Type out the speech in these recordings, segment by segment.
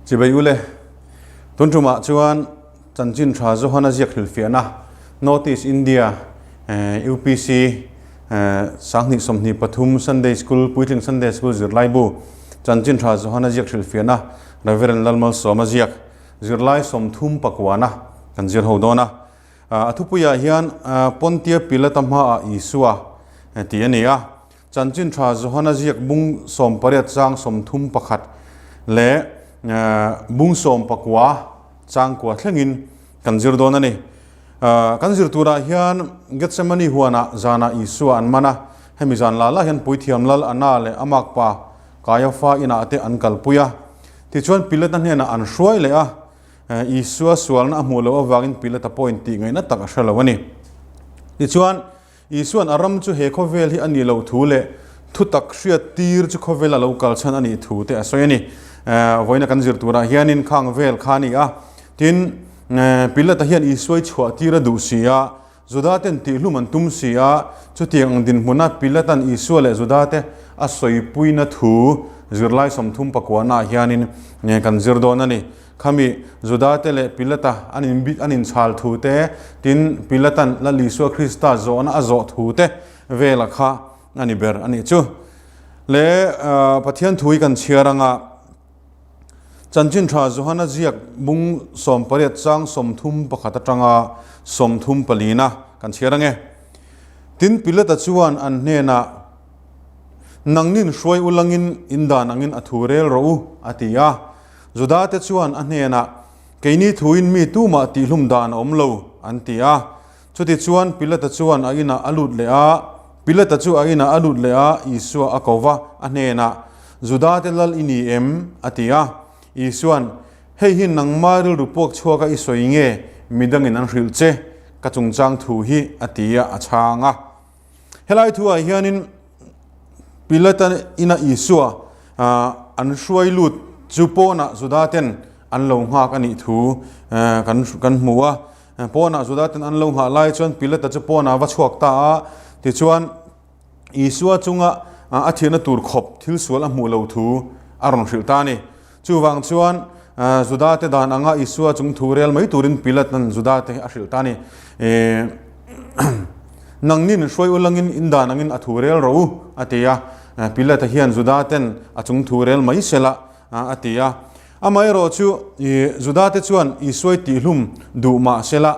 Chibai ule, tun tumah chuan chanchin tha Johana ziak hrilhfiahna North East India UPC 2023 Sunday School Puitling Sunday School zirlaibu chanchin tha Johana ziak hrilhfiahna Reverend Lalmalsawma ziak zirlai 30 pakuana kan zir ho dawn a. A thupuiah hian Pontia Pilata hmaah Isua tih a ni a. Chanchin tha Johana ziak bung 18 chang 31 leh bung 19 chang kua thlengin kan zir dawn a ni. Kan zir turah hian Gethsemane huanah zanah Isua an man a, hemi zan la la hian Puithiam Lal Anna leh a makpa Kaiafa inah te an kalpui a. Tichuan Pilata hnenah an hruai leh a, Isua sualna a hmuh loh avangin Pilata pawhin tih ngaihna tak a hre lo a ni. Tichuan, Isua'n a ram chu he khawvel hi a nih loh thu leh thutak hriat tir chu khawvel a lo kal chhan a nih thu te a sawi a ni. Vawiina kan zir turah hianin khang vel kha a ni a. Tin, Pilata hian Isua i chhuah tir a duh si a, Juda ten tihhlum an tum si a, chutiang ang dinhmuna Pilata'n Isua leh Juda te a sawipuina thu zirlai 39 ah hianin kan zir dawn a ni. Khami Juda te leh Pilata an in an inchhal thu te, tin Pilata'n Lal Isua Krista zawhna a zawh thu te vela kha a ni ber a nih chu. Le Pathian thu hi kan chhiar anga Chanchin tha Johana ziak bung 18 chang 31 atanga 34 na kan chhiar ange. Tin Pilata chuan an hnenah Nangnin hruai ulangin in dan angin a thu rel rawh u a ti a. Juda te chuan a hnenah, Keini thuin mi tumah tihlum dan a awm lo, an ti a. Chuti chuan Pilata chuan a inah a lut leh a, Pilata chu a inah a lut leh a, Isua a ko va, a hnenah, Juda te lal i ni em? a ti a. Isua'n, Hei hi nangmah rilru puak chhuaka i sawi nge, midangin an hrilh che, ka chungchang thu hi, a ti a, a chhang a. Helai thuah hianin Pilata ina Isua an hruai lut chu pawnah Juda ten an lo nghak a nih thu kan kan hmu a. Pawnah Juda ten an lo nghah lai chuan Pilata chu pawnah va chhuak ta a, tichuan Isua chunga a thianna tur khawp thil sual a hmuh lo thu a rawn hrilh ta a ni. Chuvang chuan Juda te dan anga Isua chung thu rel mai turin Pilata'n Juda te a hrilh ta a ni. Nangnin hruai ulangin in dan angin a thu rel rawh u, a ti a. Pilata hian Juda ten a chung thu rel mai sela, a ti a. Amaherawh chu Juda te chuan Isuai tihhlum duh mah sela,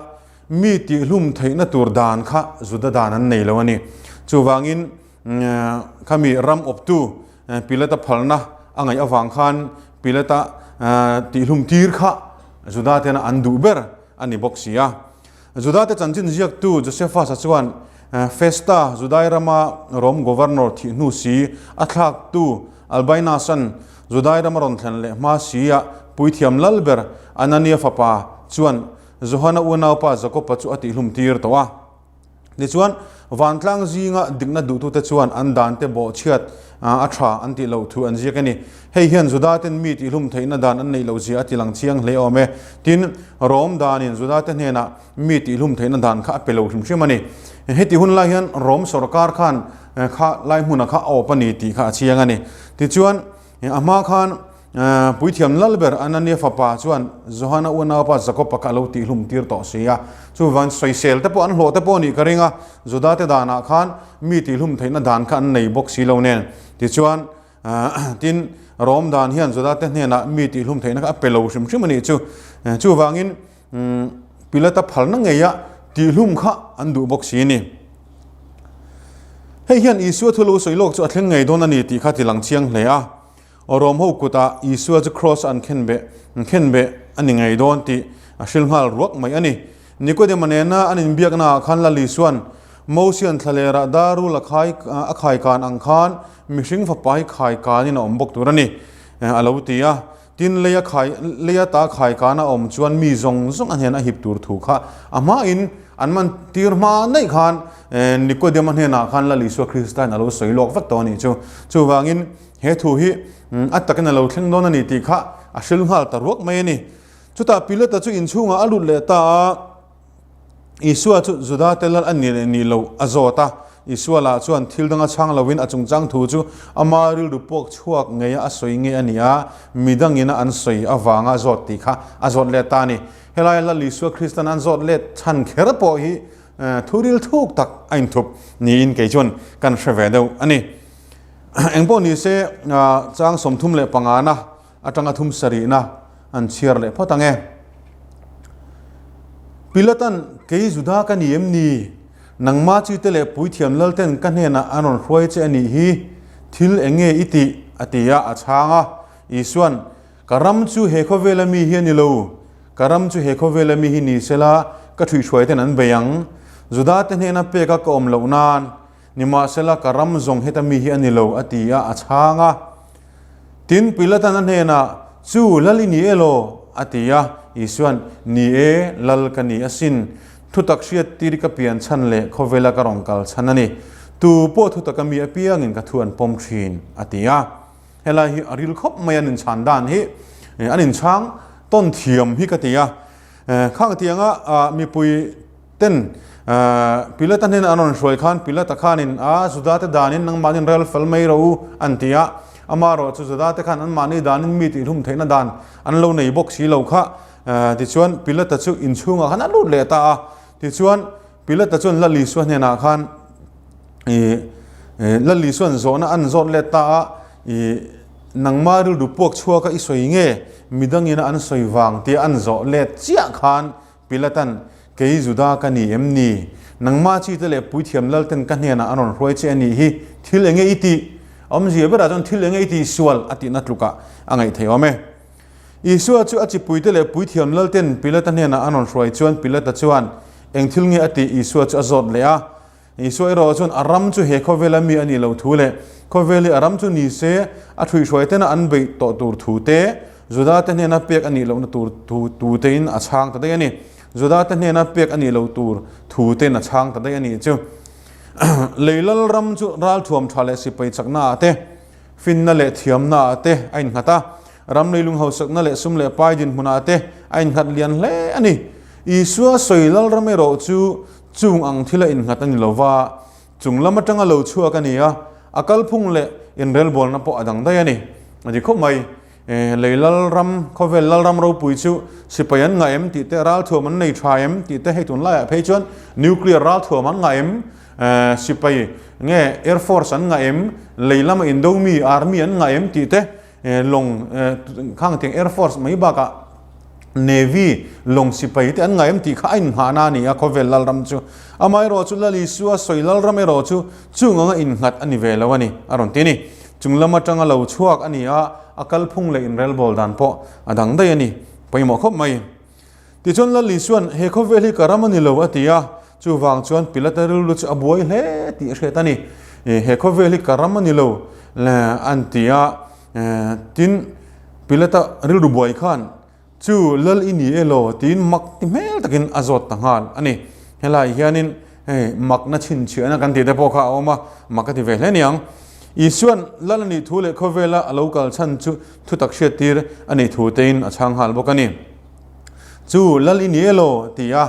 mi tihhlum theihna tur dan kha Juda dan an nei lo a ni. Chuvangin khami ram awptu Pilata phalna a ngaih avang khan Pilata tihhlum tir kha Juda tena an duh ber a ni bawk si a. Juda te chanchin ziaktu Josephus-a chuan Festa, Judai rama Rom governor thih hnu si a thlaktu Albinus-a'n Judai rama rawn thlen leh hma si a puithiam lal ber Anania fapa chuan Johana unaupa Jakob-a chu a tihhlum tir tawh a. Tichuan, vantlang zinga dikna duhtute chuan an dante bawhchhiat a tha an tih loh thu an ziak a ni. Hei hian Judaten mi tihhlum theihna dan an neih loh zia a ti lang chiang hle awm e. Tin, Rom danin Judate hnenah mi tihhlum theihna dan kha a pe lo hrim hrim a ni. Heti hun lai hian Rom sawrkar khan kha lai hmuna kha a awp a ni tih kha a chiang a ni. Tichuan, A hma khan Puithiam Lalber Anania fapa chuan Johana unaupa Jakob-a kha a lo tihhlum tir tawh si a. Chuvan sawisel te pawh an hlawh te pawh nih ka ring a, Juda te danah khan mi tihhlum theihna dan kha an nei bawk si lo nen. Tichuan, tin, Rom dan hian Juda te hnenah mi tihhlum theihna kha a pe lo hrim hrim a nih chu. Chuvangin, Pilata phalna ngeia tihhlum kha an duh bawk si a ni. Hei hian Isua thu lo sawi lawk chu a thleng ngei dawn a ni tih kha ti lang chiang hle a. Rom ho kutah Isua chu kraws an khenbeh khenbeh a ni ngei dawn tih a hril nghal ruak mai a ni. Nikodema nena an inbiaknaah khan Lal Isua'n Mosian thlalerah darul a khai a khaikan ang khan mihring fapa hi khaikanin a awm bawk tur a ni a lo ti a. Tin, leia khai, leia ta khai kana awm chuan mi zawng zawng a hnen a hip tur thu kha a hmain an man tir hma daih khan Nikodema hnenah khan Lal Isua Kristain a lo sawi lawk vek tawh a nih chu. Chuvangin he thu hi a takin a lo thleng dawn a ni tih kha a hril nghal ta ruak mai a ni. Chutah Pilata chu inchhungah a lut leh ta a, Isua chu Juda te lal a ni leh ni lo a zawt a. Isua lah chuan thil danga chhang loin a chungchang thu chu ama rilru puak chhuak ngeia a sawi nge a ni a, midangina an sawi avanga zawt tih kha a zawt let ta a ni. Helai Lal Isua Kristan an zawt let chhan kher pawh hi thu ril thuk tak a inthup niin kei chuan kan hre ve deuh a ni. Engpawh nise chang 35 na atanga thum sarihna an chhiar leh phawt ang e. Pilatan, Kei Juda ka ni em ni? Nangma chite leh puithiam lalten ka hnenah an rawn hruai che a nih hi, thil eng nge i tih? a ti a, a chhang a. Isuan, Ka ram chu he khawvela mi hi a ni lo, ka ram chu he khawvela mi hi ni sela ka ṭhuihhruaiten an bei ang. Judate hnena peka ka awm loh nan, Nimahsela, ka ram zawng heta mi hi a ni lo, a ti a, a chhang a. Tin, Pilatan a hnenah, Chu, Lal i ni e law? a ti a. Isuan, Ni e, Lal ka ni asin. Thutak hriattir i ka pian chhan leh khawvela ka rawn kal chhan a ni. Tu pawh thutaka mi apiangin ka thu an pawm thin, a ti a. Helai hi a ril khawp mai an inchhan dan hi, an inchhang tawn thiam hi ka ti a. Khang tianga mipui Ten, Pilata hnenah an rawn hruai khan Pilata khanin, A, Judate danin nangmahnin rel fel mai rawh u, an ti a. Amaherawh chu Judate khan anmahni danin mi tihhlum theihna dan an lo nei bawk si lo kha. Tichuan, Pilata chu inchhungah khan a lut leh ta a. Tichuan, Pilata chuan Lal Isua hnenah khan, Lal Isua'n zawhna an zawt let ta a, Nangmah rilru puak chhuaka i sawi nge? Midangina an sawi vang tia an zawh let chiah khan Pilatan, Kei Juda ka ni em ni? Nangmah chite leh puithiam lalten ka hnenah an rawn hruai che a nih hi, thil enge i tih? Awmzia berah chuan thil enge i tih sual a tihna tlukah a ngaih theih awm e. Isua chu a chipuite leh puithiam lalten Pilata hnenah an rawn hruai chuan Pilata chuan eng thil nge a tih Isua chu a zawt leh a. Isua erawh chuan a ram chu he khawvela mi a nih loh thu leh khawvel hi a ram chu ni se a ṭhuihhruai tena an beih tawh tur thu te, Judate hnena pek a nih lohna tur thu tu tein a chhang ta daih a ni. Judate hnena pek a nih loh tur thu tein a chhang ta daih a nih chu. Lei lal ram chu ralthuam ṭha leh sipai chakna ah te, finna leh thiamna ah te a innghat a, ram leilung hausakna leh sum leh pai dinhmunah te a innghat lian hle a ni. Isua sawi lal ram erawh chu Chung ang thil a innghat a ni lo va, chung lam atanga lo chhuak a ni a, a kalphung leh inrelbawlna pawh a dang daih a ni. A ti khawp mai. Lei lalram, khawvel lalram ropui chu sipai an ngah em tih te, ralthuam an nei tha em tih te, hei tunlaiah phei chuan nuclear ralthuam an ngah em, sipai nge air force an ngah em, lei lama indo mi army an ngah em tih te, Lawng khang tiang Air Force mai bakah Navy lawng sipai te an ngai em tih kha a inngahna a ni a khawvel lalram chu. Amaherawh chu Lal Isua sawi lalram erawh chu chung anga innghat a ni ve lo a ni a rawn ti a ni. Chung lam atanga lo chhuak a ni a, a kalphung leh inrelbawl dan pawh a dang daih a ni. Pawimawh khawp mai. Tichuan Lal Isua'n, He khawvel hi ka ram a ni lo, a ti a. Chuvang chuan Pilata rilru chu a buai hle tih a hriat a ni. He khawvel hi ka ram a ni lo, an ti a. Tin, Pilata rilru buai khan, Chu Lal i ni e law? tiin mak ti hmel takin a zawt ta nghal a ni. Helai hianin hei makna chhinchhiahna kan tih te pawh kha a awm a, mak a ti ve hle niang. Isua'n Lal a nih thu leh khawvela a lo kal chhan chu thutak hriattir a nih thu tein a chhang nghal bawk a ni. Chu Lal i ni e law? ti a,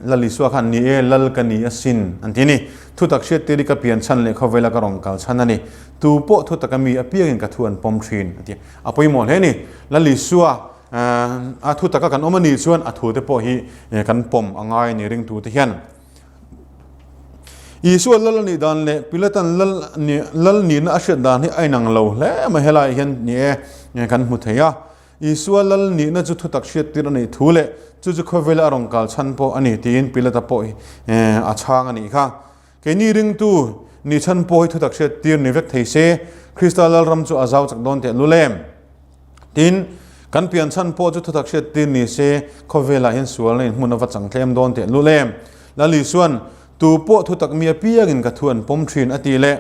Lal Isua khan ni e, Lal ka ni asin an ti a ni. Thutak hriattir hi ka pian chhan leh khawvela ka rawn kal chhan a ni. Tu pawh thutaka mi apiangin ka thu an pawm thin a ti a. A pawimawh hle a ni. Lal Isua a thutaka kan awm a nih chuan a thute pawh hi kan pawm a ngai a ni ringtute hian. Isua Lal a nih dan leh Pilatan Lal Lal nihna a hriat dan hi a inang lo hle mai helaiah hian ni e kan hmu thei a. Isua lal nihna chu thutak hriattir a nih thu leh chu chu khawvela a rawn kal chhan pawh a ni tiin Pilata pawh hi a chhang a nih kha. Keini ringtu nih chhan pawh hi thutak hriattir ni vek thei se, Krista Lalram chu a zau chak dawn teh lul em? Tin, kan pian chhan pawh chu thutak hriattir ni se, khawvelah hian sualna in hmun a va chang tlem dawn teh lul em? Lal Isua'n, Tu pawh thutak mi apiangin ka thu an pawm thin a tih leh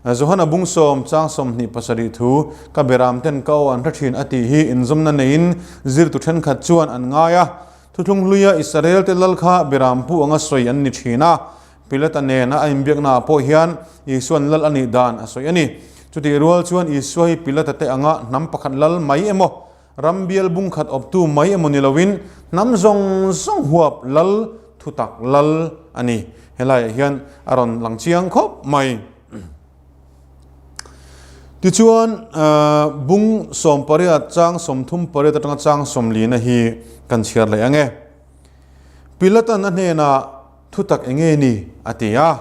Johana bung sawm chang 27 thu ka beram ten ka aw an hre thin a tih hi inzawmna neiin zirtu thenkhat chuan an ngai a. Thuthlung hluia Israel te lal kha beram pu anga sawi an ni thin a. Pilata nena a inbiaknaah pawh hian Isua'n lal a nih dan a sawi a ni. Chutih rual chuan Isua hi Pilata te anga hnam pakhat lal mai emaw Ram bial bung khat awptu mai emaw ni loin hnam zawng zawng huap lal, thutak lal a ni. Helaiah hian a rawn lang chiang khawp mai. Tichuan, bung 18 chang 38 atanga chang 40 hi kan chhiar leh ang e. Pilatan a hnenah thutak eng nge ni? a ti a.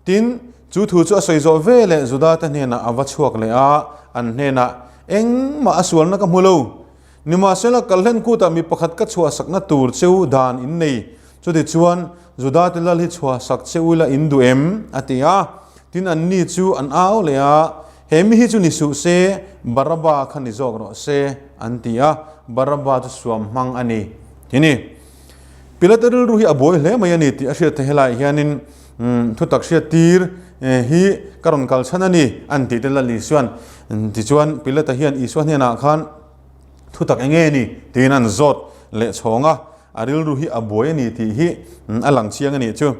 Tin, chu thu chu a sawi zawh ve leh Juda te hnenah a va chhuak leh a, an hnenah, Engmah a sualna ka hmu lo. Nimahsela, kalhlen kutah mi pakhat ka chhuahsakna tur cheu dan in nei. Chutichuan, Juda te lal hi chhuahsak che ula in duh em? a ti a. Tin, anni chu an au leh a, He mi hi chu ni suh se, Barabba kha ni zawk rawh se, an ti a. Barabba chu suam hmang a ni. Ti ni. Pilate rilru hi a buai hle mai a ni tih a hriat theih helaiah hianin thutak hriat tir hi ka rawn kal chhan a ni an tih te Lal Isua'n tichuan Pilate hian Isua hnenah khan thutak eng nge ni tiin an zawt leh chhawng a, a rilru hi a buai a ni tih hi a lang chiang a nih chu.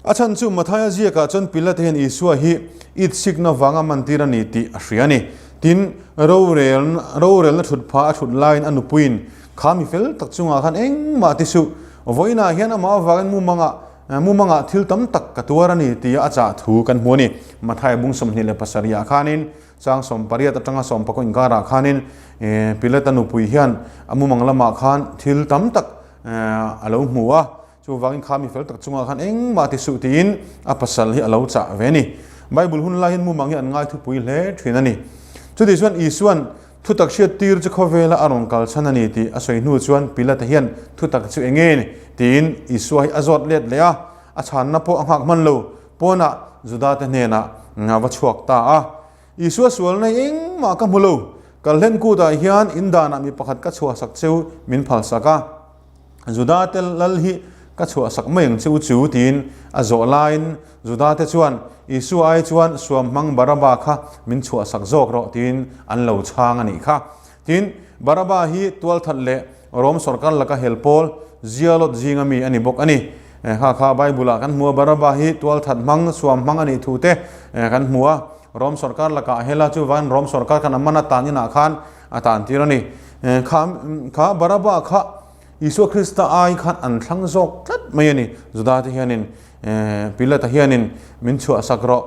A chhan chu Mathaia ziakah chuan Pilate hian Isua hi itsikna vanga mantir a ni tih a hria a ni. Tin, rorel rorelna thut pha a thut laiin a nupuiin, Kha mi fel tak chungah khan engmah ti suh, vawiinah hian amah avangin mumangah mumangah thil tam tak ka tuar a ni tia a chah thu kan hmu a ni. Mathaia bung 27 ah khanin chang 18 atanga 19 inkarah khanin Pilate-a nupui hian a mumang lamah khan thil tam tak a lo hmu a. Chuvangin kha mi fel tak chungah khan engmah ti suh tiin a pasal hi a lo chah ve a ni. Bible hun lai hian mumang hi an ngai thupui hle thin a ni. Chutih chuan Isua'n thutak hriat tir chu khawvela a rawn kal chhan a ni tih a sawi hnu chuan Pilate hian thutak chu eng nge ni tiin Isua hi a zawt let leh a, a chhanna pawh a nghak hman lo. Pawnah Judate hnenah a va chhuak ta a. Isua sualna hi engmah ka hmu lo. Kalhlen kutah hian in danah mi pakhat ka chhuahsak cheu min phalsak a. Juda te lal hi ka chhuahsak mai ang che u chu tiin a zawh laiin Juda te chuan Isua ai chuan suam hmang Baraba kha min chhuahsak zawk rawh tiin an lo chhang a nih kha. Tin, Baraba hi tualthat leh Rom sorkar laka hel pawl Zialot zinga mi a ni bawk a ni. Kha kha Bible ah kan hmu a, Baraba hi tualthat hmang, suam hmang a nih thu te kan hmu a. Rom sorkar lakah a hel a, chuvangin Rom sorkar khan a man atan inah khan a tan tir a ni. Kha kha Baraba kha Isua Krista ai khan an thlang zawk tlat mai a ni. Juda te hianin Pilata hianin min chhuahsak rawh.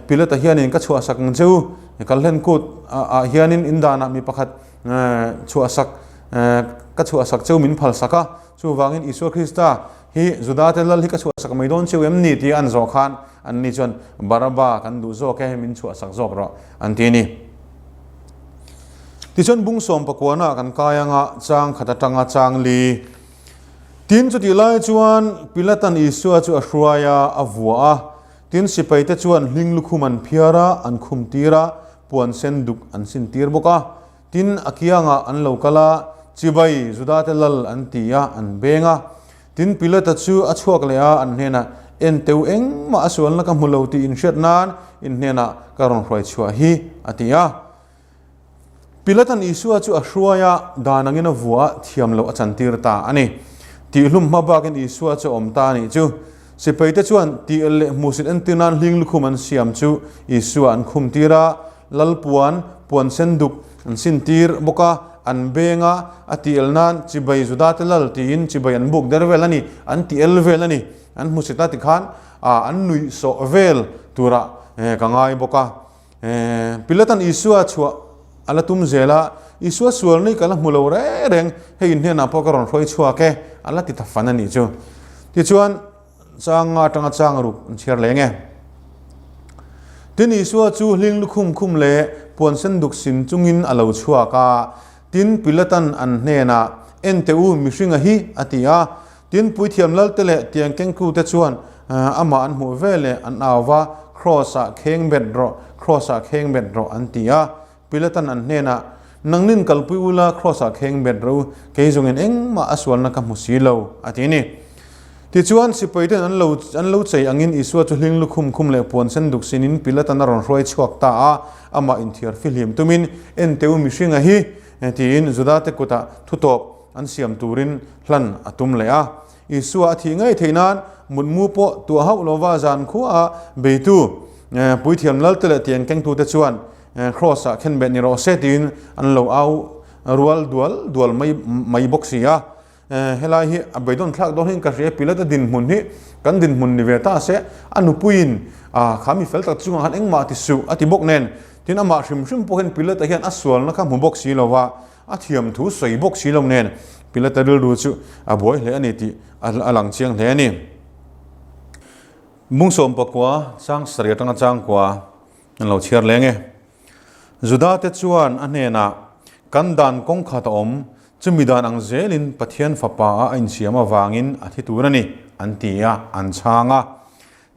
Pilata hianin ka chhuahsak ang che u. Kalhlen kut ah hianin in danah mi pakhat chhuahsak ka chhuahsak che u min phalsak a. Chuvangin Isua Krista hi Juda te lal hi ka chhuahsak mai dawn cheu em ni tia an zawh khan anni chuan Baraba kan duh zawk e min chhuahsak zawk rawh an ti a ni. Tichuan bung sawm pakuana kan kai anga chang khat atanga chang li. Tin chutih lai chuan Pilatan Isua chu a hruai a, a vuah a. Tin sipaite chuan hling lukhum an phiar a, an khum tir a, puan sen duk an sin tir bawk a. Tin a kiangah an lo kal a, Chibai, Judate lal an ti a, an beng a. Tin, Pilata chu a chhuak leh a, an hnenah, En teu engmah a sualna ka hmu lo tih inhriat nan in hnenah ka rawn hruai chhuah hi, a ti a. Pilatan Isua chu a hruai a, dan angin a vua a, thiam loh a chantir ta a ni. Tihhlum hma bakin Isua chu a awm ta a nih chu. Sipaite chuan tih leh hmuhsit entir nan hling lukhum an siam chu Isua an khum tir a, Lal puan, puan sen duk an sin tir bawk a, an beng a, a ti el nan chibai Juda te lal tiin chibai an buk der vel a ni, an ti el vel a ni, an hmu sit a tikhan an nuih sawh vel turah ka ngai bawk a. Pilatan Isua chhuah a la tum zel a, Isua sual nei ka la hmu lo reng reng, hei in hnenah pawh ka rawn hruai chhuak e, a la ti ta fan a nih chu. Tichuan. Chang nga atanga chang ruk an chhiar leng e. Tin Isua chu hling lukhum khum leh puan sen duk sin chungin a lo chhuak a. Tin Pilatan an hnenah, En teh u, mihringa hi, a ti a. Tin puithiam lalte leh tiang kengtute chuan amah an hmuh ve leh an au va, Kraws-ah kheng bet rawh, Kraws-ah kheng bet rawh, an ti a. Pilatan an hnenah, Nangnin kalpui ula Kraws-ah kheng bet rawh u, kei zawngin engmah a sualna ka hmu si lo, a ti a ni. Tichuan, sipaiten an lo an lo chei angin Isua chu hling lukhum khum leh puan sen duk sinin Pilatan a rawn hruai chhuak ta a, amah inthiar fihlim tumin, En teh u mihringa hi, tiin Judate kutah thutawp an siam turin hlan a tum leh a. Isua a thih ngei theih nan mutmu pawh tuah hauh lova zan khuaah beitu puithiam lalte leh tiang kengtute chuan Kraws-ah khenbeh ni rawh se tiin an lo au rual dual dual mai mai bawk si a. Helai hi a beidawn thlak dawn hian ka hria, Pilata dinhmun hi kan dinhmun ni ve ta se, a nupuiin kha mi fel tak chungah khan engmah ti suh a ti bawk nen. Tin, amah hrim hrim pawh hian Pilata hian a sualna kha hmu bawk si lo va, a thiam thu sawi bawk si lo nen Pilata rilru chu a buai hle a ni tih a lang chiang hle a ni. Bungsawm pakua chang sarih atanga changkua an lo chhiar leng e. Juda-te chuan a hnenah, Kan dan kawng khat a awm, chumi dan ang zelin Pathian Fapa-a a insiam avangin a thi tur a ni, an ti a, an chhang a.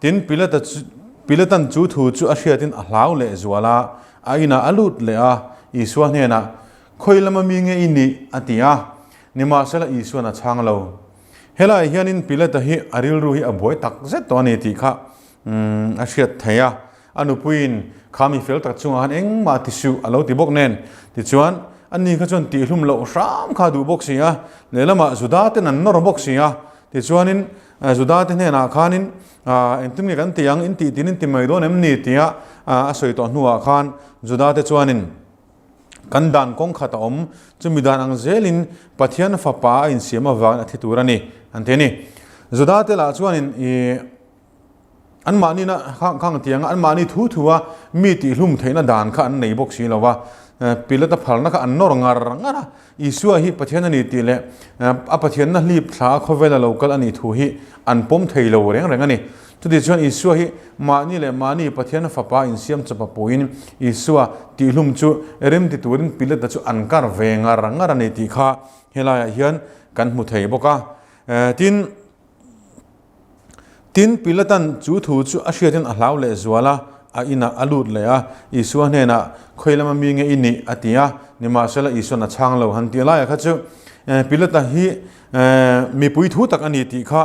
Tin, Pilata chu, Pilatan chu thu chu a hriatin a hlau leh zual a, a inah a lut leh a, Isua hnenah, Khawi lama mi nge i nih? a ti a. Nimahsela Isuan a chhang lo. Helaiah hianin Pilata hi a rilru hi a buai tak zet tawh a ni tih kha a hriat theih a. A nupuiin, Kha mi fel tak chungah khan engmah ti suh a lo ti bawk nen. Tichuan, ani kha chuan tihhlum loh hram kha a duh bawk si a, lehlamah Juda ten an nawr bawk si a. Tichuanin, Juda te hnenah khanin, Engtin nge kan ti ang, in tih tin in ti mai dawn em ni? tia a sawi tawh hnuah khan Juda te chuanin, Kan dan kawng khat a awm, chumi dan ang zelin Pathian Fapa a insiam avangin a thi tur a ni, an ti a ni. Juda te lah chuanin, Ih. Anmahni na khang khang tiang a, anmahni thu thu a mi tihhlum theihna dan kha an nei bawk si lo va, Pilata phalna kha an nawr ngar ngar a, Isua hi Pathian a ni tih leh a Pathianna hlip thla a khawvela lo kal a nih thu hi an pawm thei lo reng reng a ni. Chutih chuan Isua hi mahni leh mahni Pathian fapa insiam chawpa puiin Isua tihhlum chu rem ti turin Pilata chu an kar ve ngar ngar a ni tih kha helaiah hian kan hmu thei bawk a. Tin. Tin, Pilatan chu thu chu a hriatin a hlau leh zual a, a inah a lut leh a, Isua hnenah, Khawi lama mi nge i nih? a ti a. Nimahsela, Isua'n a chhang lo. Han tih laiah kha chu Pilata hi mipui thu tak a ni tih kha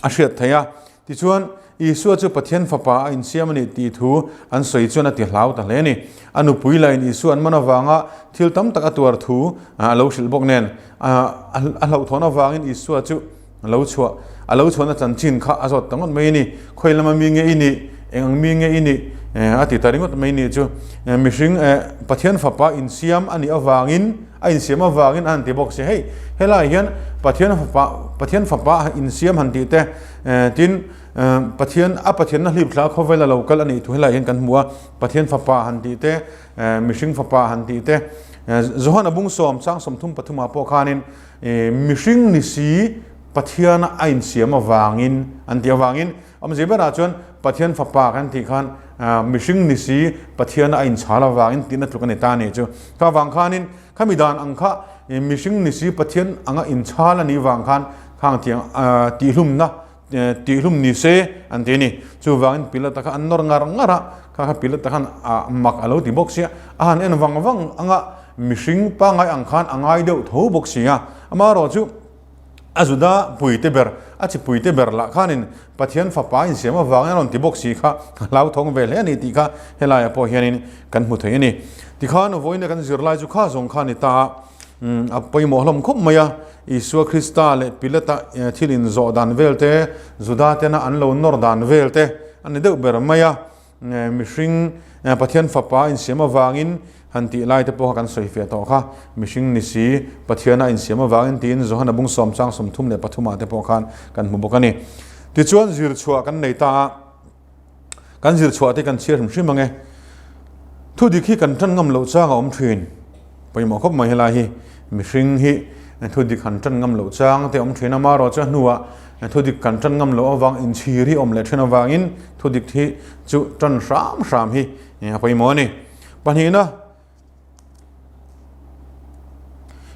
a hriat theih a. Tichuan, Isua chu Pathian Fapa a insiam a nih tih thu an sawi chuan a ti hlau ta hle a ni. A nupui lahin Isua an man avanga thil tam tak a tuar thu a lo hrilh bawk nen, a hlauhthawn avangin Isua chu a lo chhuah. A lo chhuahna chanchin kha a zawt ta ngawt mai a ni. Khawi lama mi nge i nih? Eng ang mi nge i nih? A ti ta ringawt mai nih chu. Mihring Pathian Fapa insiam a nih avangin, a insiam avangin a han ti bawk si. Hei, helaiah hian Pathian Fapa, Pathian Fapa insiam han tih te, Tin, Pathian, a Pathianna hlip thla khawvel a lo kal a nih thu helaiah hian kan hmu a, Pathian fapa han tih te, mihring fapa han tih te, Johana bung sawm chang 33 ah pawh khanin mihring ni si Pathiana a insiam avangin an tih avangin awmzia berah chuan Pathian fapa kan tih khan mihring ni si Pathiana a inchhal avangin tihna tluk a ni ta a nih chu. Kha vang khanin Khami dan ang kha mihring ni si Pathian anga inchhal a nih vang khan khang tiang tihlumna tihlum ni se an ti a ni. Chuvangin Pilata kha an nawr ngar ngar a, kha kha Pilata khan a mak a lo ti bawk sia, a han en vang vang anga mihring pangngai ang khan a ngai deuh tho bawk si a. Amaherawh chu A Juda puite ber, a chi puite ber lah khanin Pathian fapa insiam avangin a rawn ti bawk si kha a hlauthawng ve hle a ni tih kha helaiah pawh hianin kan hmu thei a ni. Tikhan vawiina kan zirlai chu kha zawng kha a ni ta a, a pawimawh hlawm khawp mai a, Isua Krista leh Pilata thil inzawh dan vel te, Juda tena an lo nawr dan vel te a ni deuh ber mai a. Mihring Pathian fapa insiam avangin han tih lai te pawh kha kan sawi fiah tawh kha. Mihring ni si Pathiana insiam avangin tiin Johana bung sawm chang 33 ah te pawh khan kan hmu bawk a ni. Tichuan zir chhuah kan nei ta a, kan zir chhuah te kan chhiar hrim hrim ang e. Thudik hi kan tan ngam loh chang a awm thin. Pawimawh khawp mai helai hi mihring hi thudik han tan ngam loh chang te awm thin a, marawh chu a hnuah thudik kan tan ngam loh avang inchhir hi awm leh thin avangin thudik hi chu tan hram hram hi a pawimawh a ni. Pahnihna,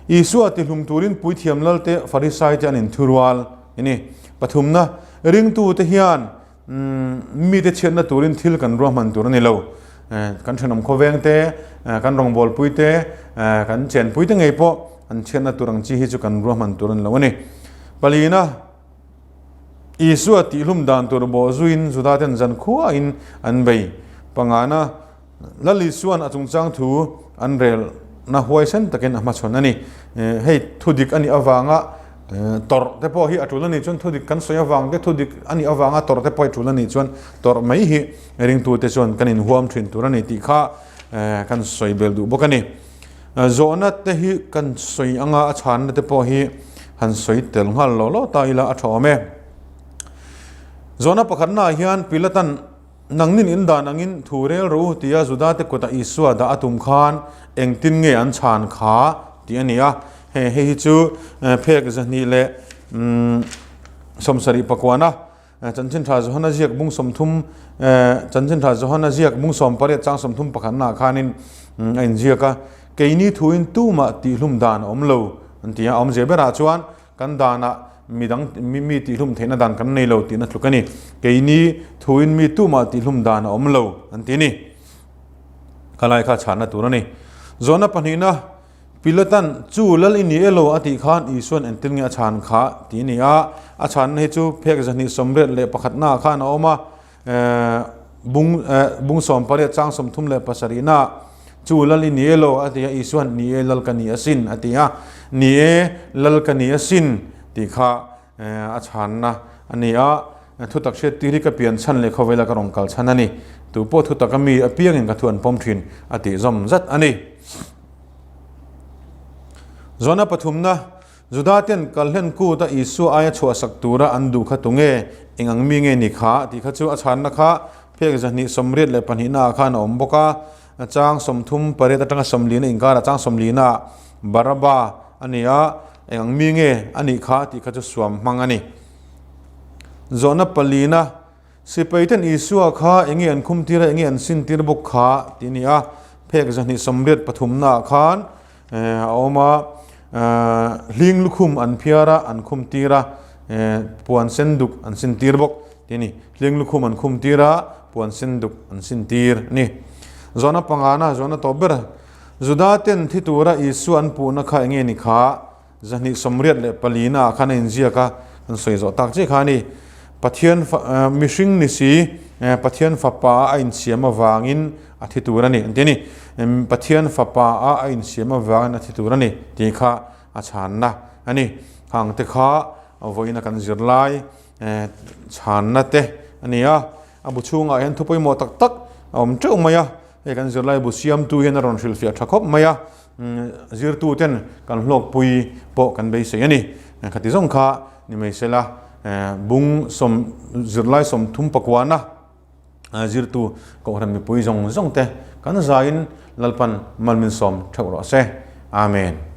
Isua tihlum turin puithiam lalte Farisai te an inthurual a ni. Pathumna, ringtute hian Mite chhiatna turin thil kan ruahman tur a ni lo. Kan thenawm khawveng te, kan rawngbawlpui te, kan chenpui te ngei pawh an chhiatna tur ang chi hi chu kan ruahman tur a ni lo a ni. Palina, Isua tihlum dan tur bawh zuiin Judaten zankhuain an bei. Pangana, Lal Isua'n a chungchang thu an relna huaisen takin a hmachhawn a ni. Hei thudik a nih avanga tawrh te pawh hi a tul a nih chuan thudik kan sawi avang te thudik a nih avanga tawrh te pawh hi tul a nih chuan tawrh mai hi ringtute chuan kan inhuam thin tur a ni tih kha kan sawi bel duh bawk a ni. Zawhna te hi kan sawi anga a chhanna te pawh hi han sawi tel nghal lo lo ta ila a tha awm e. Zawhna pakhatnaah hian Pilatan Nangnin in dan angin thu rel rawh u tia Judate kutah Isua dah a tum khan engtin nge an chhan kha tih a ni a. Hei hei hi chu phek zahnih leh sawmsarih pakuana Chanchin Tha Johana ziak bung 30 Chanchin Tha Johana ziak bung 18 chang 30 pakhatnaah khanin a inziak a. Keini thuin tumah tihhlum dan a awm lo an ti a, a awmzia berah chuan Kan danah midang mi tihhlum theihna dan kan nei lo tihna tluk a ni. Keini thuin mi tumah tihhlum dan a awm lo an ti a ni. Khalai kha chhanna tur a ni. Zawhna pahnihna, Pilatan chu lal i ni e lo a tih khan Isuan entir nge a chhan kha tih a ni a. A chhanna hi chu phek zahnih sawmriat leh pakhatnaah khan a awm a. Bung bung 18 chang 37 na chu lal i ni e lo a ti a Isuan ni e lal ka ni asin a ti a ni e lal ka ni asin tih kha a chhanna a ni a thutak hriat tir hi ka pian chhan leh khawvela ka rawn kal chhan a ni tu pawh thutak a mi apiangin ka thu an pawm thin a tih zawm zat a ni. Zawhna pathumna Juda-ten kalhlen kut a Isua aia chhuahsak tura an duh kha tunge, eng ang mi nge ni kha? tih kha chu a chhanna kha phek 2 82 naah khan a awm bawk a. Chang 38 atanga 40 inkarah chang 40 naah Baraba a ni a, eng ang mi nge a nih kha tih kha chu suam hmang a ni. Zawhna palina Sipaiten Isua kha enge an khumtir a, enge an sintir bawk kha tih a ni a. Phek 2 83 naah khan a awm a, hling lukhum an phiar a, an khum tir a, puan sen duk an sin tir bawk tih a ni. Hling lukhum an khum tir a, puan sen duk an sin tir a ni. Zawhna pangana, zawhna tawp ber, Juda ten thi tura Isua an puhna kha enge ni kha? 284 ah khan a inziak a, kan sawi zawh tak chiah kha a ni. Pathian mihring ni si, Pathian fapa a insiam avangin a thi tur a ni an ti a ni. Pathian fapa a a insiam avangin a thi tur a ni tih kha a chhanna a ni. Hang te kha vawiina kan zir lai chhanna te a ni a. A bu chhungah hian thu pawimawh tak tak a awm teuh mai a. Hei kan zirlai bu siamtu hian a rawn hrilhfiah tha khawp mai a. Zirtuten kan hlawkpui pawh kan beisei a ni. Khati zawng kha ni mai sela bung sawm zirlai 34na zirtu Kohhran mipui zawng zawng te kan zaiin Lalpan mal min sawm theuh rawh se. Amen.